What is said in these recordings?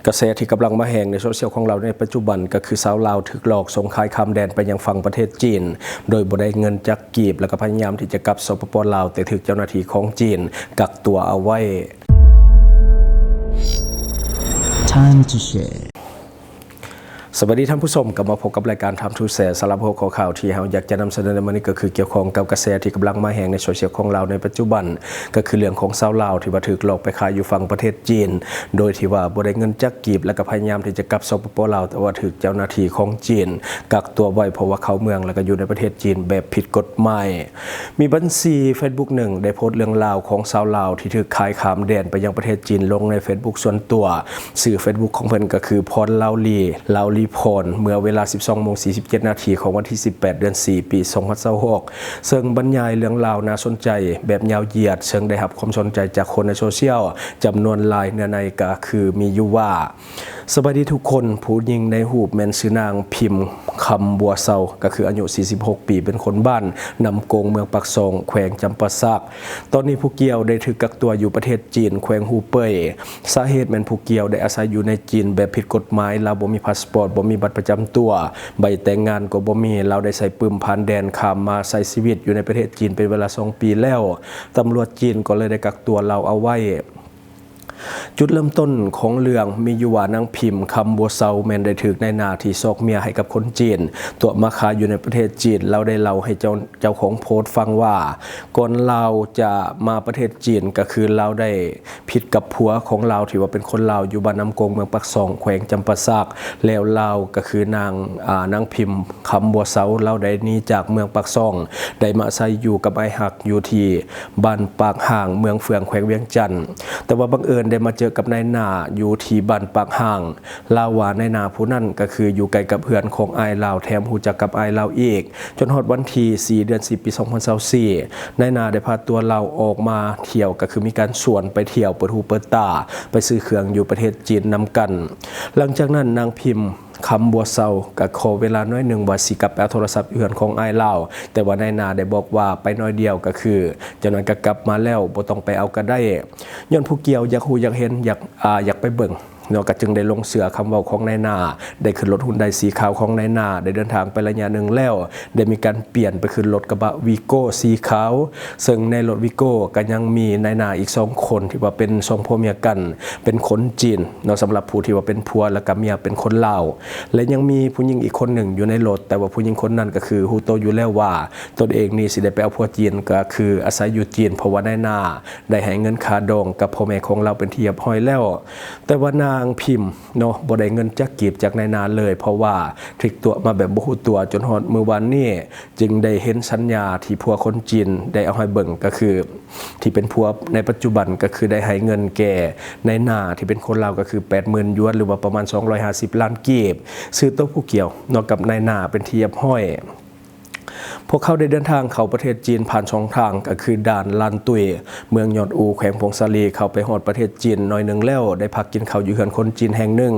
ກະແສທີ່ກຳລັງມາແຮງໃນໂຊຊຽວຂອງລາວໃນປັດຈຸບັນ ກໍຄືຊາວລາວຖືກຫຼອກສົ່ງຂາຍຂ້າມແດນໄປຍັງຝັ່ງປະເທດຈີນ ໂດຍບໍ່ໄດ້ເງິນຈັກກີບ ແລະກໍພະຍາຍາມທີ່ຈະກັບ ສປປ ລາວ ແຕ່ຖືກເຈົ້າໜ້າທີ່ຂອງຈີນກັກຕົວເອົາໄວ້. Time to share. ສະບາຍດີທ່ານຜູ້ຊົມ, ກັບມາພົບກັບລາຍການ Time to Share. ສຳລັບຫົວຂໍ້ຂ່າວທີ່ເຮົາຢາກຈະນຳສະເໜີໃນມື້ນີ້ ກໍຄືກ່ຽວຂ້ອງກັບກະແສທີ່ກຳລັງມາແຮງໃນໂຊຊຽວຂອງລາວໃນປັດຈຸບັນ, ກໍຄືເລື່ອງຂອງຊາວລາວທີ່ວ່າຖືກຫຼອກໄປຂາຍຢູ່ຝັ່ງປະເທດຈີນ ໂດຍທີ່ວ່າບໍ່ໄດ້ເງິນຈັກກີບ ແລະກໍພະຍາຍາມທີ່ຈະກັບ ສປປ ລາວ ແຕ່ວ່າຖືກເຈົ້າໜ້າທີ່ຂອງຈີນກັກຕົວໄວ້ ເພາະວ່າເຂົ້າເມືອງ ແລະກໍຢູ່ໃນປະເທດຈີນແບບຜິດກົດໝາຍ. ມີບັນຊີເຟສບຸກໜຶ່ງໄດ້ໂພສເລື່ອງລາວຂອງຊາວລາວທີ່ຖືກຂາຍຂ້າມແດນໄປຍັງປະເທດຈີນລົງໃນເຟສບຸກສ່ວນຕົວ. ຊື່ເຟສບຸກຂອງເພິ່ນກໍຄື ພອນລາວລີ ລາວລີພອນ ເມື່ອເວລາສິບສອງໂມງສີ່ສິບເຈັດນາທີຂອງວັນທີສິບແປດ ເດືອນສີ່ ປີສອງພັນຊາວຫົກ ເຊິ່ງບັນຍາຍເລື່ອງລາວໜ້າສົນໃຈແບບຍາວຢຽດ ເຊິ່ງໄດ້ຮັບຄວາມສົນໃຈຈາກຄົນໃນໂຊຊຽວຈຳນວນຫຼາຍ. ເນື້ອໃນກໍຄືມີຢູ່ວ່າ ສະບາຍດີທຸກຄົນ, ຜູ້ຍິງໃນຮູບແມ່ນຊື່ນາງພິມ ຄຳບົວເຊົາ ກໍຄືອາຍຸສີ່ສິບຫົກປີ ເປັນຄົນບ້ານນ້ຳກົງ ເມືອງປາກຊ່ອງ ແຂວງຈຳປາສັກ. ຕອນນີ້ຜູ້ກ່ຽວໄດ້ຖືກກັກຕົວຢູ່ປະເທດຈີນ ແຂວງຮູເປີຍ. ສາເຫດແມ່ນຜູ້ກ່ຽວໄດ້ອາໄສຢູ່ໃນຈີນແບບຜິດກົດໝາຍ, ລາວບໍ່ມີພາສປອດ, ບໍ່ມີບັດປະຈຳຕົວ, ໃບແຕ່ງງານກໍບໍ່ມີ. ລາວໄດ້ໃຊ້ປຶ້ມຜ່ານແດນຂ້າມມາໃຊ້ຊີວິດຢູ່ໃນປະເທດຈີນເປັນເວລາສອງປີແລ້ວ. ຕຳຫຼວດຈີນກໍເລີຍໄດ້ກັກຕົວລາວເອົາໄວ້. ຈຸດເລີ່ມຕົ້ນຂອງເລື່ອງມີຢູ່ວ່າ ນາງພິມ ຄຳບົວເຊົາ ແມ່ນໄດ້ຖືກນາຍໜ້າທີ່ຊອກເມຍໃຫ້ກັບຄົນຈີນຕົວະມາຂາຍຢູ່ໃນປະເທດຈີນ. ລາວໄດ້ເລົ່າໃຫ້ເຈົ້າ ເຈົ້າຂອງໂພສຟັງວ່າ ກ່ອນລາວຈະມາປະເທດຈີນ ກໍຄືລາວໄດ້ຜິດກັບຜົວຂອງລາວທີ່ວ່າເປັນຄົນລາວຢູ່ບ້ານນ້ຳກົງ ເມືອງປາກຊ່ອງ ແຂວງຈຳປາສັກ. ແລ້ວລາວກໍຄືນາງ ອາ ນາງພິມ ຄຳບົວເຊົາ ລາວໄດ້ໜີຈາກເມືອງປາກຊ່ອງ ໄດ້ມາອາໄສຢູ່ກັບອ້າຍຮັກຢູ່ທີ່ ບ້ານປາກຮ່າງ ເມືອງເຟືອງ ແຂວງວຽງຈັນ. ແຕ່ວ່າບັງເອີນໄດ້ມາເຈີກັບນາຍໜ້າຢູ່ທີ່ບ້ານປາກຮ່າງ. ລາວວ່ານາຍໜ້າຜູ້ນັ້ນກໍຄືຢູ່ໃກ້ກັບເຮືອນຂອງອ້າຍລາວ, ແຖມຮູ້ຈັກກັບອ້າຍລາວອີກ. ຈົນຮອດວັນທີສີ່ ເດືອນສີ່ ປີສອງພັນຊາວສີ່ ນາຍໜ້າໄດ້ພາຕົວລາວອອກມາທ່ຽວ, ກໍຄືມີການຊວນໄປທ່ຽວ ເປີດຫູເປີດຕາ, ໄປຊື້ເຄື່ອງຢູ່ປະເທດຈີນນຳກັນ. ຫຼັງຈາກນັ້ນນາງພິມ ຄຳບົວເຊົາ ກໍຂໍເວລາໜ້ອຍໜຶ່ງວ່າຊິກັບໄປເອົາໂທລະສັບຢູ່ເຮືອນຂອງອ້າຍລາວ, ແຕ່ວ່ານາຍໜ້າໄດ້ບອກວ່າໄປໜ້ອຍດຽວ, ກໍຄືຈາກນັ້ນກໍກັບມາແລ້ວ, ບໍ່ຕ້ອງໄປເອົາກໍໄດ້. ຍ້ອນຜູ້ກ່ຽວຢາກຮູ້ຢາກເຫັນ, ຢາກ ອາ ຢາກໄປເບິ່ງເນາະ, ກໍຈຶ່ງໄດ້ຫຼົງເຊື່ອຄຳເວົ້າຂອງນາຍໜ້າ, ໄດ້ຂຶ້ນລົດຮຸນໄດສີຂາວຂອງນາຍໜ້າ, ໄດ້ເດີນທາງໄປໄລຍະໜຶ່ງແລ້ວ, ໄດ້ມີການປ່ຽນໄປຂຶ້ນລົດກະບະວີໂກ້ສີຂາວ, ເຊິ່ງໃນລົດວີໂກ້ກໍຍັງມີນາຍໜ້າອີກສອງຄົນ ທີ່ວ່າເປັນສອງຜົວເມຍກັນ, ເປັນຄົນຈີນເນາະ, ສຳລັບຜູ້ທີ່ວ່າເປັນຜົວ ແລ້ວກໍເມຍເປັນຄົນລາວ ແລະ ຍັງມີຜູ້ຍິງອີກຄົນໜຶ່ງຢູ່ໃນລົດ, ແຕ່ວ່າຜູ້ຍິງຄົນນັ້ນກໍຄືຮູ້ໂຕຢູ່ແລ້ວວ່າຕົນເອງນີ້ຊິໄດ້ໄປເອົາຜົວຈີນ, ກໍຄືອາໄສຢູ່ຈີນ, ເພາະວ່ານາຍໜ້າໄດ້ໃຫ້ເງິນຄ່າດອງກັບພໍ່ແມ່ຂອງລາວເປັນທີ່ຮຽບຮ້ອຍແລ້ວ. ແຕ່ວ່ານາງພິມເນາະ ບໍ່ໄດ້ເງິນຈັກກີບຈາກນາຍໜ້າເລີຍ, ເພາະວ່າຖືກຕົວະມາແບບບໍ່ຮູ້ຕົວ. ຈົນຮອດມື້ວານນີ້ຈຶ່ງໄດ້ເຫັນສັນຍາທີ່ຜົວຄົນຈີນໄດ້ເອົາໃຫ້ເບິ່ງ, ກໍຄື ທີ່ເປັນຜົວໃນປັດຈຸບັນ ກໍຄືໄດ້ໃຫ້ເງິນແກ່ນາຍໜ້າທີ່ເປັນຄົນລາວ ກໍຄືແປດໝື່ນຢວນ ຫຼືວ່າປະມານສອງຮ້ອຍຫ້າສິບລ້ານກີບ, ຊື່ໂຕຜູ້ກ່ຽວເນາະ ກັບນາຍໜ້າເປັນທີ່ຮຽບຮ້ອຍ. ພວກເຂົາໄດ້ເດີນທາງເຂົ້າປະເທດຈີນຜ່ານສອງທາງ ກໍຄືດ່ານລານຕຸ້ຍ ເມືອງຍອດອູ ແຂວງຜົ້ງສາລີ. ເຂົ້າໄປຮອດປະເທດຈີນໜ້ອຍໜຶ່ງແລ້ວ ໄດ້ພັກກິນເຂົ້າຢູ່ເຮືອນຄົນຈີນແຫ່ງໜຶ່ງ.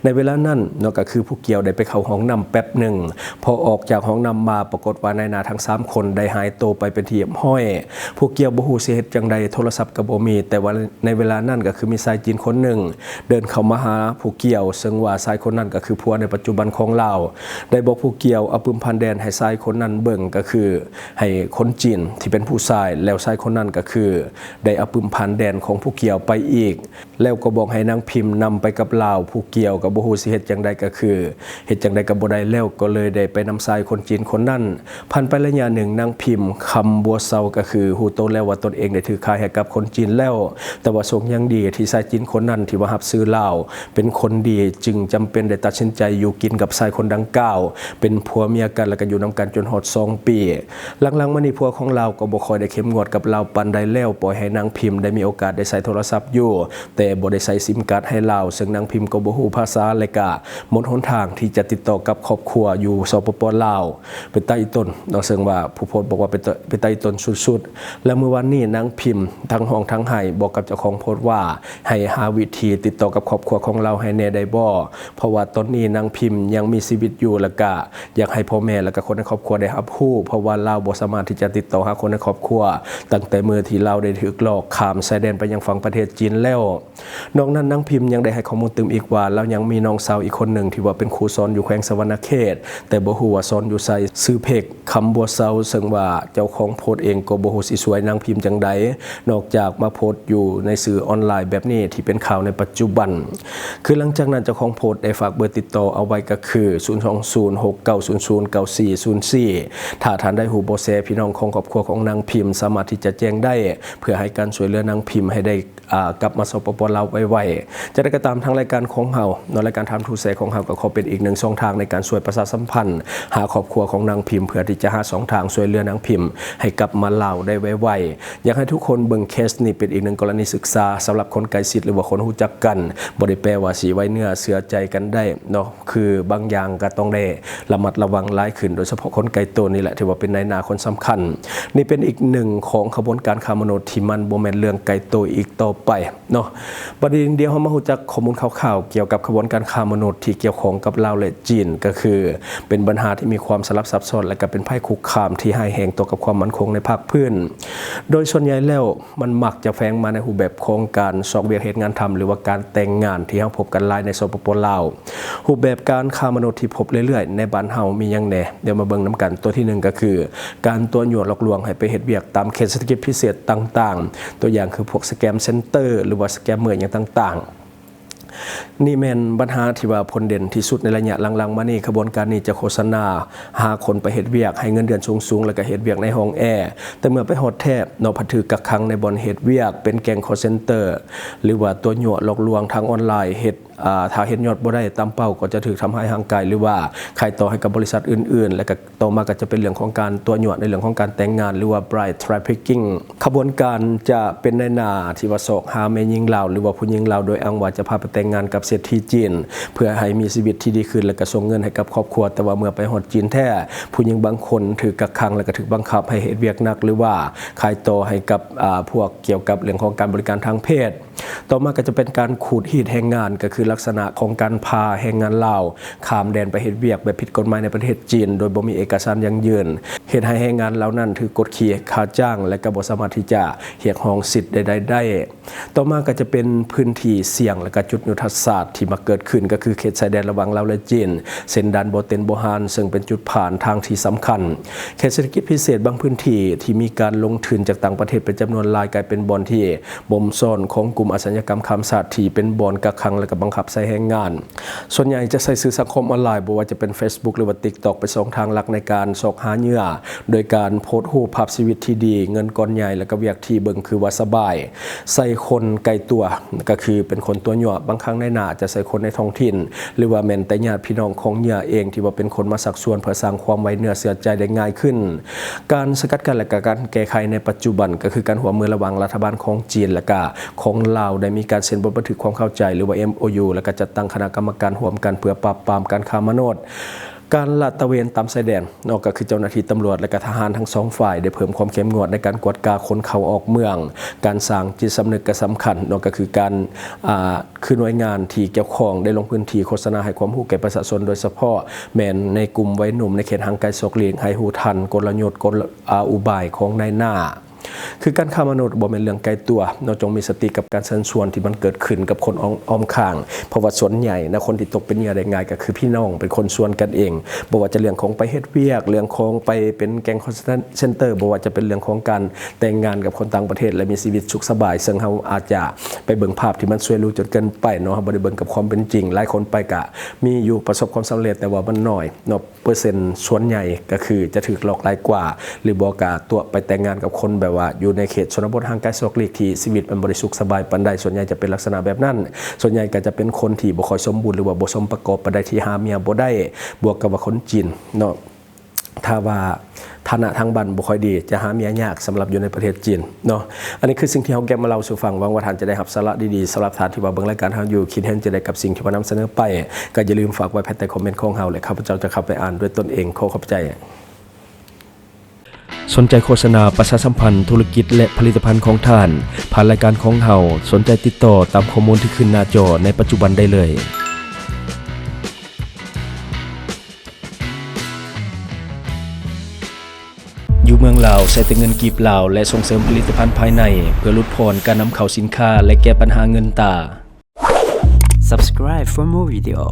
ໃນເວລານັ້ນເນາະ ກໍຄືຜູ້ກ່ຽວໄດ້ໄປເຂົ້າຫ້ອງນ້ຳແປັບໜຶ່ງ. ພໍອອກຈາກຫ້ອງນ້ຳມາ ປາກົດວ່ານາຍໜ້າທັງສາມຄົນໄດ້ຫາຍໂຕໄປເປັນທີ່ຮຽບຮ້ອຍ. ຜູ້ກ່ຽວບໍ່ຮູ້ຊິເຮັດຈັ່ງໃດ, ໂທລະສັບກໍບໍ່ມີ, ແຕ່ວ່າໃນເວລານັ້ນກໍຄືມີຊາຍຈີນຄົນໜຶ່ງເດີນເຂົ້າມາຫາຜູ້ກ່ຽວ, ເຊິ່ງວ່າຊາຍຄົນນັ້ນກໍຄືຜົວໃນປັດຈຸບັນຂອງລາວ, ໄດ້ບອກຜູ້ກ່ຽວເອົາປຶ້ມຜ່ານແດນໃຫ້ຊາຍຄົນນັ້ນເບິ່ງ, ກໍຄືໃຫ້ຄົນຈີນທີ່ເປັນຜູ້ຊາຍ, ແລ້ວຊາຍຄົນນັ້ນກໍຄືໄດ້ເອົາປຶ້ມຜ່ານແດນຂອງຜູ້ກ່ຽວໄປອີກ. ແລ້ວກໍບອກໃຫ້ນາງພິມນຳໄປກັບລາວ, ຜູ້ກ່ຽວກໍບໍ່ຮູ້ຊິເຮັດຈັ່ງໃດ, ກໍຄືເຮັດຈັ່ງໃດກໍບໍ່ໄດ້ແລ້ວ, ກໍເລີຍໄດ້ໄປນຳຊາຍຄົນຈີນຄົນນັ້ນ. ຜ່ານໄປໄລຍະໜຶ່ງ, ນາງພິມ ຄຳບົວເຊົາ ກໍຄືຮູ້ໂຕແລ້ວວ່າຕົນເອງໄດ້ຖືກຂາຍໃຫ້ກັບຄົນຈີນແລ້ວ, ແຕ່ວ່າໂຊກຍັງດີທີ່ຊາຍຈີນຄົນນັ້ນທີ່ວ່າຮັບຊື່ລາວເປັນຄົນດີ, ຈຶ່ງຈຳເປັນໄດ້ຕັດສິນໃຈຢູ່ກິນກັບຊາຍຄົນດັ່ງກ່າວ, ເປັນຜົວເມຍກັນ ແລ້ວກໍຢູ່ນຳກັນຈົນຮອດສອງປີ. ຫຼັງໆມານີ້ ຜົວຂອງລາວກໍບໍ່ຄ່ອຍໄດ້ເຂັ້ມງວດກັບລາວປານໃດແລ້ວ, ປ່ອຍໃຫ້ນາງພິມໄດ້ມີໂອກາດໄດ້ໃຊ້ໂທລະສັບຢູ່, ແຕ່ບໍ່ໄດ້ໃສ່ຊິມກາດໃຫ້ລາວ, ເຊິ່ງນາງພິມກໍບໍ່ຮູ້ພາສາ ແລະກະໝົດຫົນທາງທີ່ຈະຕິດຕໍ່ກັບຄອບຄົວຢູ່ ສປປ ລາວ. ເປັນຕາອີ່ຕົນເນາະ, ເຊິ່ງວ່າຜູ້ໂພສບອກວ່າເປັນຕາ ເປັນຕາອີ່ຕົນສຸດໆ. ແລະ ມື້ວານນີ້ນາງພິມທັງຮ້ອງທັງໄຫ້ບອກກັບເຈົ້າຂອງໂພສວ່າ ໃຫ້ຫາວິທີຕິດຕໍ່ກັບຄອບຄົວຂອງລາວໃຫ້ແດ່ໄດ້ບໍ່? ເພາະວ່າຕອນນີ້ນາງພິມຍັງມີຊີວິດຢູ່ ແລະກະຢາກໃຫ້ພໍ່ແມ່ ແລະກະຄົນໃນຄອບຄົວໄດ້ຮັບຮູ້ ເພາະວ່າລາວບໍ່ສາມາດທີ່ຈະຕິດຕໍ່ຫາຄົນໃນຄອບຄົວ ຕັ້ງແຕ່ມື້ທີ່ລາວໄດ້ຖືກລອກຂ້າມຊາຍແດນໄປຍັງຝັ່ງປະເທດຈີນແລ້ວ. ນອກນັ້ນນາງພິມຍັງໄດ້ໃຫ້ຂໍ້ມູນຕື່ມອີກວ່າ ລາວຍັງມີນ້ອງສາວອີກຄົນໜຶ່ງທີ່ວ່າເປັນຄູສອນຢູ່ແຂວງສະຫວັນນະເຂດ ແຕ່ບໍ່ຮູ້ວ່າສອນຢູ່ໃສ ຊື່ເພັກ ຄຳບົວເຊົາ ເຊິ່ງວ່າເຈົ້າຂອງໂພສເອງກໍບໍ່ຮູ້ຊິຊ່ວຍນາງພິມຈັ່ງໃດ ນອກຈາກມາໂພສຢູ່ໃນສື່ອອນລາຍແບບນີ້ທີ່ເປັນຂ່າວໃນປັດຈຸບັນ. ຄືຫຼັງຈາກນັ້ນເຈົ້າຂອງໂພສໄດ້ຝາກເບີຕິດຕໍ່ເອົາໄວ້ກໍຄື ສູນສອງສູນ ຫົກເກົ້າສູນສູນ ເກົ້າສີ່ສູນສີ່ ຖ້າທ່ານໃດຮູ້ເບາະແສພີ່ນ້ອງຂອງຄອບຄົວຂອງນາງພິມ ສາມາດທີ່ຈະແຈ້ງໄດ້ ເພື່ອໃຫ້ການຊ່ວຍເຫຼືອນາງພິມໃຫ້ໄດ້ ອາ ກັບມາ ສປປ ລາວ ໄວໆ. ຈັ່ງໃດກໍຕາມ ທາງລາຍການຂອງເຮົາເນາະ ລາຍການ Time to Share ຂອງເຮົາກໍຂໍເປັນອີກໜຶ່ງຊ່ອງທາງໃນການຊ່ວຍປະຊາສຳພັນຫາຄອບຄົວຂອງນາງພິມ ເພື່ອທີ່ຈະຫາຊ່ອງທາງຊ່ວຍເຫຼືອນາງພິມໃຫ້ກັບມາລາວໄດ້ໄວໆ. ຢາກໃຫ້ທຸກຄົນເບິ່ງເຄສນີ້ເປັນອີກໜຶ່ງກໍລະນີສຶກສາສຳລັບຄົນໃກ້ຊິດ ຫຼືວ່າຄົນຮູ້ຈັກກັນ, ບໍ່ໄດ້ແປວ່າຊິໄວ້ເນື້ອເຊື່ອໃຈກັນໄດ້ເນາະ. ຄືບາງຢ່າງກໍຕ້ອງໄດ້ລະມັດລະວັງຫຼາຍຂຶ້ນ, ໂດຍສະເພາະຄົນໃກ້ໂຕນີ້ແຫຼະ ຖືວ່າເປັນນາຍໜ້າຄົນສຳຄັນ. ນີ້ເປັນອີກໜຶ່ງຂອງຂະບວນການຄ້າມະນຸດທີ່ມັນບໍ່ແມ່ນເລື່ອງໄກໂຕອີກຕໍ່ໄປເນາະ. ບັດນີ້ດຽວເຮົາມາຮູ້ຈັກຂໍ້ມູນຂ່າວໆກ່ຽວກັບຂະບວນການຄ້າມະນຸດທີ່ກ່ຽວຂ້ອງກັບລາວ ແລະ ຈີນ, ກໍຄືເປັນບັນຫາທີ່ມີຄວາມສະຫຼັບຊັບຊ້ອນ ແລະ ກໍເປັນໄພຄຸກຄາມທີ່ຮ້າຍແຮງຕໍ່ກັບຄວາມໝັ້ນຄົງໃນພາກພື້ນ. ໂດຍສ່ວນໃຫຍ່ແລ້ວ ມັນມັກຈະແຝງມາໃນຮູບແບບຂອງການຊອກວຽກເຮັດງານທຳ ຫຼືວ່າການແຕ່ງງານທີ່ເຮົາພົບກັນຫຼາຍໃນ ສປປ ລາວ. ຮູບແບບການຄ້າມະນຸດທີ່ພົບເລື້ອຍໆໃນບ້ານເຮົາມີຫຍັງແດ່? ດຽວມາເບິ່ງນຳກັນ. ຕົວທີໜຶ່ງກໍຄື ການຕົວະຍົວະຫຼອກລວງໃຫ້ໄປເຮັດວຽກຕາມເຂດເສດຖະກິດພິເສດຕ່າງໆ, ຕົວຢ່າງຄືພວກສະແກມເຊັນເຕີ ຫຼືວ່າສະແກມເມີຫຍັງຕ່າງໆ. ນີ້ແມ່ນບັນຫາທີ່ວ່າພົ້ນເດັ່ນທີ່ສຸດໃນໄລຍະຫຼັງໆມານີ້. ຂະບວນການນີ້ຈະໂຄສະນາຫາຄົນໄປເຮັດວຽກໃຫ້ເງິນເດືອນສູງໆ ແລະ ກໍເຮັດວຽກໃນຫ້ອງແອ, ແຕ່ເມື່ອໄປຮອດແທ້ເນາະ ພັດຖືກກັກຂັງໃນບ່ອນເຮັດວຽກ ເປັນແກ້ງຄໍເຊັນເຕີ ຫຼືວ່າຕົວະຍົວະຫຼອກລວງທາງອອນລາຍ, ເຮັດ ອາ ຖ້າເຮັດຍອດບໍ່ໄດ້ຕາມເປົ້າ ກໍຈະຖືກທຳຮ້າຍຮ່າງກາຍ ຫຼືວ່າຂາຍຕໍ່ໃຫ້ກັບບໍລິສັດອື່ນໆ ແລະ ກໍ ຕໍ່ມາກໍຈະເປັນເລື່ອງຂອງການຕົວະຍົວະໃນເລື່ອງຂອງການແຕ່ງງານ ຫຼືວ່າ bride trafficking. ຂະບວນການຈະເປັນນາຍໜ້າທີ່ວ່າຊອກຫາແມ່ຍິງລາວ ຫຼືວ່າຜູ້ຍິງລາວ ໂດຍອ້າງວ່າຈະພາໄປແຕ່ງງານກັບເສດຖີຈີນ ເພື່ອໃຫ້ມີຊີວິດທີ່ດີຂຶ້ນ ແລະ ກໍສົ່ງເງິນໃຫ້ກັບຄອບຄົວ. ແຕ່ວ່າເມື່ອໄປຮອດຈີນແທ້ ຜູ້ຍິງບາງຄົນຖືກກັກຂັງ ແລະ ກໍຖືກບັງຄັບໃຫ້ເຮັດວຽກໜັກ ຫຼືວ່າຂາຍຕໍ່ໃຫ້ກັບ ອາ ພວກກ່ຽວກັບເລື່ອງຂອງການບໍລິການທາງເພດ. ຕໍ່ມາກໍຈະເປັນການຂູດຮີດແຮງງານ, ກໍຄືລັກສະນະຂອງການພາແຮງງານລາວຂ້າມແດນໄປເຮັດວຽກແບບຜິດກົດໝາຍໃນປະເທດຈີນ ໂດຍບໍ່ມີເອກະສານຢັ້ງຢືນ, ເຮັດໃຫ້ແຮງງານເຫຼົ່ານັ້ນຖືກກົດຂີ່ຄ່າຈ້າງ ແລະ ກໍບໍ່ສາມາດທີ່ຈະຮຽກຮ້ອງສິດໃດໆໄດ້. ຕໍ່ມາກໍຈະເປັນພື້ນທີ່ສ່ຽງ ແລະ ກໍຈຸດຍຸດທະສາດທີ່ມັກເກີດຂຶ້ນ, ກໍຄືເຂດຊາຍແດນລະຫວ່າງລາວ ແລະ ຈີນ, ເຊັ່ນ ດ່ານບໍ່ເຕັນ ບໍ່ຮານ ເຊິ່ງເປັນຈຸດຜ່ານທາງທີ່ສຳຄັນ. ເຂດເສດຖະກິດພິເສດບາງພື້ນທີ່ທີ່ມີການລົງທຶນຈາກຕ່າງປະເທດເປັນຈຳນວນຫຼາຍ ກາຍເປັນບ່ອນທີ່ບົ່ມຊ້ອນຂອງກຸ່ມອາຊະຍາກຳຂ້າມຊາດ ທີ່ເປັນບ່ອນກັກຂັງ ແລະ ກໍບັງຄັບໃຊ້ແຮງງານ. ສ່ວນໃຫຍ່ຈະໃຊ້ສື່ສັງຄົມອອນລາຍ, ບໍ່ວ່າຈະເປັນ Facebook ຫຼືວ່າ TikTok ເປັນຊ່ອງທາງຫຼັກໃນການຊອກຫາເຫຍື່ອ, ໂດຍການໂພສຮູບພາບຊີວິດທີ່ດີ, ເງິນກ້ອນໃຫຍ່ ແລະ ກໍວຽກທີ່ເບິ່ງຄືວ່າສະບາຍ ໃສ່ຄົນໃກ້ຕົວ, ກໍຄືເປັນຄົນຕົວະຍົວະ. ບາງຄັ້ງນາຍໜ້າຈະໃຊ້ຄົນໃນທ້ອງຖິ່ນ ຫຼືວ່າແມ່ນແຕ່ຍາດພີ່ນ້ອງຂອງເຫຍື່ອເອງ ທີ່ວ່າເປັນຄົນມາຊັກຊວນ ເພື່ອສ້າງຄວາມໄວ້ເນື້ອເຊື່ອໃຈໄດ້ງ່າຍຂຶ້ນ. ການສະກັດກັ້ນ ແລະ ກະການແກ້ໄຂໃນປັດຈຸບັນ ກໍຄືການຮ່ວມມືລະຫວ່າງລັດຖະບານຂອງຈີນ ແລະ ກະຂອງລາວ ໄດ້ມີການເຊັນບົດບັນທຶກຄວາມເຂົ້າໃຈ ຫຼືວ່າ ເອັມໂອຢູ ແລະ ກະຈັດຕັ້ງຄະນະກຳມະການຮ່ວມກັນເພື່ອປາບປາມການຄ້າມະນຸດ. ການລາດຕະເວນຕາມຊາຍແດນເນາະ ກໍຄືເຈົ້າໜ້າທີ່ຕຳຫຼວດ ແລະ ກະທະຫານທັງສອງຝ່າຍໄດ້ເພີ່ມຄວາມເຂັ້ມງວດໃນການກວດກາຄົນເຂົ້າອອກເມືອງ. ການສ້າງຈິດສຳນຶກກໍສຳຄັນເນາະ ກໍຄືການ ອາ ຄືໜ່ວຍງານທີ່ກ່ຽວຂ້ອງໄດ້ລົງພື້ນທີ່ໂຄສະນາໃຫ້ຄວາມຮູ້ແກ່ປະຊາຊົນ ໂດຍສະເພາະແມ່ນໃນກຸ່ມໄວໜຸ່ມໃນເຂດຫ່າງໄກສອກຫຼີກ ໃຫ້ຮູ້ທັນກົນລະຍຸດ ກົນ ອາ ອຸບາຍຂອງນາຍໜ້າ. ຄືການຄ້າມະນຸດບໍ່ແມ່ນເລື່ອງໄກຕົວເນາະ, ຈົ່ງມີສະຕິກັບການເຊີນຊວນທີ່ມັນເກີດຂຶ້ນກັບຄົນອ້ອມ ອ້ອມຂ້າງ, ເພາະວ່າສ່ວນໃຫຍ່ນະ ຄົນທີ່ຕົກເປັນເຫຍື່ອໄດ້ງ່າຍກໍຄືພີ່ນ້ອງ ເປັນຄົນຊວນກັນເອງ, ບໍ່ວ່າຈະເລື່ອງຂອງໄປເຮັດວຽກ, ເລື່ອງຂອງໄປເປັນແກ້ງຄໍເຊັນເຕີ, ບໍ່ວ່າຈະເປັນເລື່ອງຂອງການແຕ່ງງານກັບຄົນຕ່າງປະເທດ ແລະ ມີຊີວິດສຸກສະບາຍ, ເຊິ່ງເຮົາອາດຈະໄປເບິ່ງພາບທີ່ມັນສວຍຫຼູຈົນເກີນໄປເນາະ, ເຮົາບໍ່ໄດ້ເບິ່ງກັບຄວາມເປັນຈິງ. ຫຼາຍຄົນໄປກະມີຢູ່ ປະສົບຄວາມສຳເລັດ, ແຕ່ວ່າມັນໜ້ອຍເນາະ. ເປີເຊັນສ່ວນໃຫຍ່ກໍຄືຈະຖືກຫຼອກຫຼາຍກວ່າ ຫຼືບໍ່ກໍຕົວະໄປແຕ່ງງານກັບຄົນແບບວ່າຢູ່ໃນເຂດຊົນນະບົດຫ່າງໄກສອກຫຼີກ ທີ່ຊີວິດມັນບໍ່ໄດ້ສຸກສະບາຍປານໃດ. ສ່ວນໃຫຍ່ຈະເປັນລັກສະນະແບບນັ້ນ. ສ່ວນໃຫຍ່ກໍຈະເປັນຄົນທີ່ບໍ່ຄ່ອຍສົມບູນ ຫຼືວ່າບໍ່ສົມປະກອບປານໃດ ທີ່ຫາເມຍບໍ່ໄດ້, ບວກກັບວ່າຄົນຈີນເນາະ ຖ້າວ່າຖານະທາງບ້ານບໍ່ຄ່ອຍດີ ຈະຫາເມຍຍາກ ສຳລັບຢູ່ໃນປະເທດຈີນເນາະ. ອັນນີ້ຄືສິ່ງທີ່ເຮົາເກັບມາເລົ່າສູ່ຟັງ. ຫວັງວ່າທ່ານຈະໄດ້ຮັບສາລະດີໆ. ສຳລັບທ່ານທີ່ວ່າເບິ່ງລາຍການເຮົາຢູ່ ຄິດເຫັນຈັ່ງໃດກັບສິ່ງທີ່ວ່ານຳສະເໜີໄປ ກໍຢ່າລືມຝາກໄວ້ພາຍໃຕ້ຄອມເມັນຂອງເຮົາ ແລະ ຂ້າພະເຈົ້າຈະເຂົ້າໄປອ່ານດ້ວຍຕົນເອງ. ຂໍຂອບໃຈ. ສົນໃຈໂຄສະນາປະຊາສຳພັນທຸລະກິດ ແລະ ຜະລິດຕະພັນຂອງທ່ານ ຜ່ານລາຍການຂອງເຮົາ, ສົນໃຈຕິດຕໍ່ຕາມຂໍ້ມູນທີ່ຂຶ້ນໜ້າຈໍໃນປັດຈຸບັນໄດ້ເລີຍ. ລາວ ໃຊ້ແຕ່ເງິນກີບລາວ ແລະ ສົ່ງເສີມຜະລິດຕະພັນພາຍໃນ ເພື່ອຫຼຸດຜ່ອນການນຳເຂົ້າສິນຄ້າ ແລະ ແກ້ບັນຫາເງິນຕາ. Subscribe for more video.